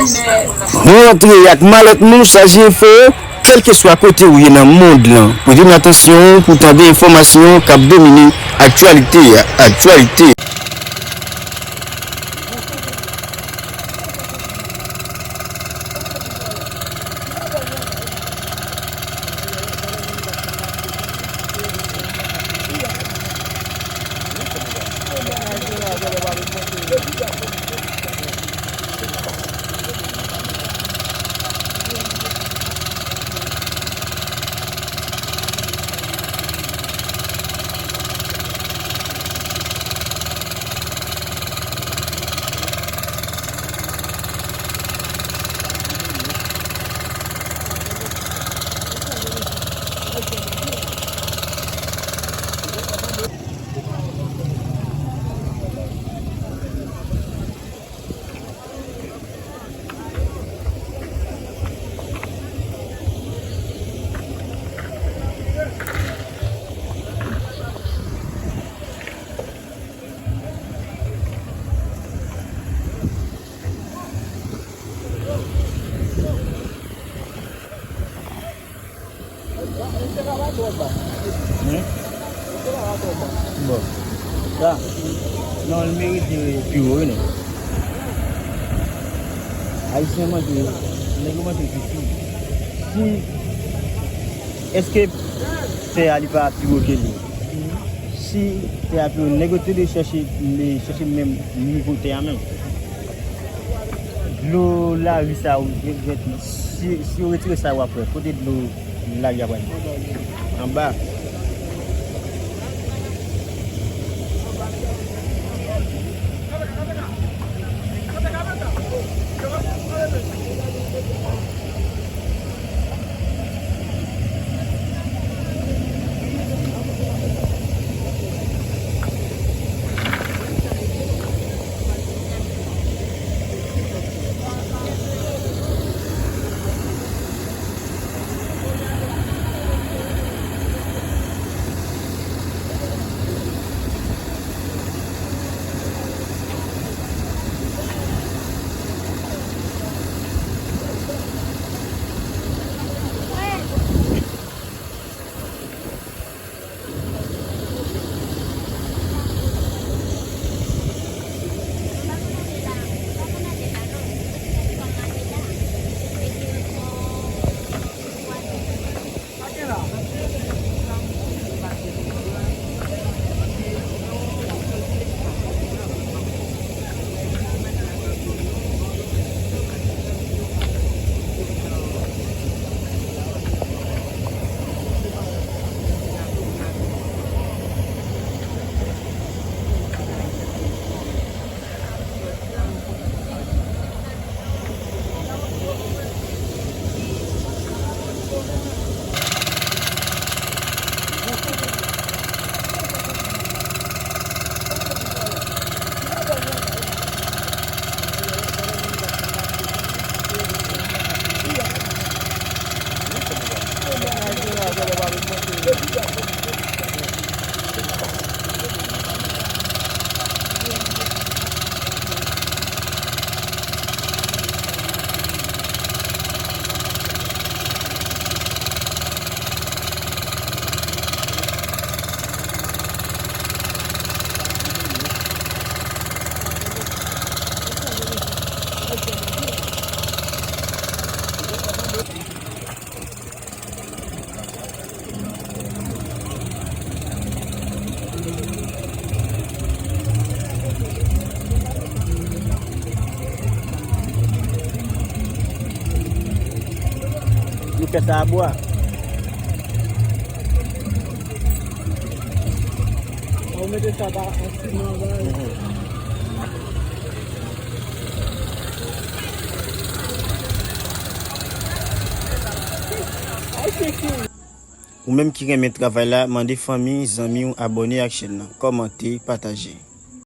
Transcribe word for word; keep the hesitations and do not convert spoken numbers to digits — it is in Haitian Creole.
Nou rantre ak malèt nou chaje enfo, kèlkeswa kote ou ye nan mond lan. Pote nou atansyon pou tande enfòmasyon k ap domine aktyalite a. Aktyalite. Hmm? Bon. Sa, non, li merite pi wo, wi, non. Ayisyen manje, nèg yo manje piti. Si, èske tè a li pa pi wo ke li? Si tè a pi wo, nèg yo te dwe chèche, chèche menm nivo tè a menm. Dlo lari sa yo, si, si yo retire sa yo ap wè, kote dlo lari a pral? Anba. Nou fè sa a bwa. Ou mete sa pa an siman anba yo. Ou menm ki renmen travay la, mande fanmi, zanmi w abòne ak chèn nan, kòmante, pataje.